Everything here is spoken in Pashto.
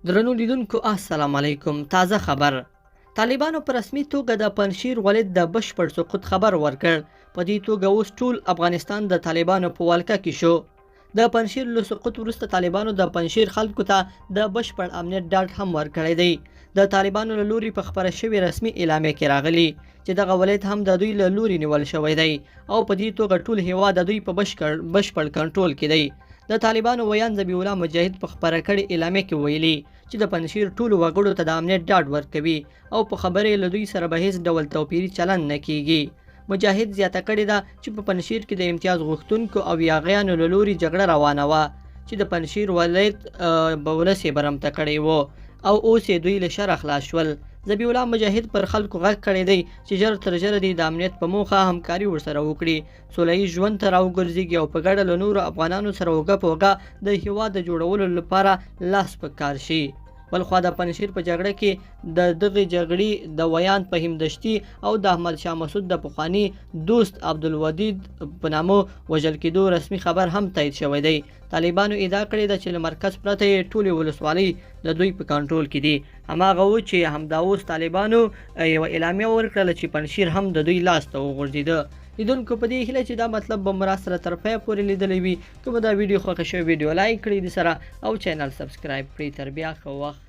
درنو لیدونکو السلام علیکم. تازه خبر، طالبانو په رسمي توګه د پنجشیر ولایت د بشپړ سقوط خبر ورکړ. په دې توګه اوس ټول افغانستان د طالبانو په ولکه کې شو. د پنجشیر له سقوط وروسته طالبانو د پنجشیر خلکو ته د بشپړ امنیت ډاډ هم ورکړی دی. د طالبانو له لوري په خپره شوې رسمي اعلامیه کې راغلي چې دغه ولایت هم د دوی له لوري نیول شوی دی او په دې توګه ټول هیواد د دوی په بشپړ کنټرول کې دی. د طالبانو ویاند ذبیح الله مجاهد په خپره کړې اعلامیه کې ویلي چې د پنجشیر ټولو وګړو ته د امنیت ډاډ ورکوي او په خبره یې له دوی سره به هیڅ ډول توپیري چلند نه کیږي. مجاهد زیاته کړې ده چې په پنجشیر کې د امتیاز غوښتونکو او یاغیانو له لوري جګړه روانه وه چې د پنجشیر ولایت به ولس یې برمته کړی وو او اوس یې دوی له شره خلاص شول. ذبیح الله مجاهد پر خلکو غږ کړی دی چې ژر تر ژره دې د امنیت په موخه همکاري ورسره وکړي، سوله ییز ژوند ته راوګرځېږي او په ګډه له نورو افغانانو سره اوږه په اوږه د هیواد د جوړولو لپاره لاس په کار شي. بلخوا د پنجشیر په جګړه کې د دغې جګړې د ویاند فهیم دشتي او د احمد شاه مسعود د پخواني دوست عبدالودید په نامه وژل کېدو رسمي خبر هم تایید شوی دی. طالبانو ادعا کړې ده چې له مرکز پرته یې ټولې ولسوالۍ د دوی په کنټرول کې دي. هماغه و چې همدا اوس طالبانو یوه اعلامیه ورکړله چې پنجشیر هم د دوی لاس ته وغورځېده. لیدونکو په دې هیله چې دا مطلب به مو راسره تر پایه پورې لیدلی وي. که مو دا ویډیو خوښه شوې، ویډیو لایک کړئ د سره او چینل سبسکرایب کړئ. تر بیا ښه وخت.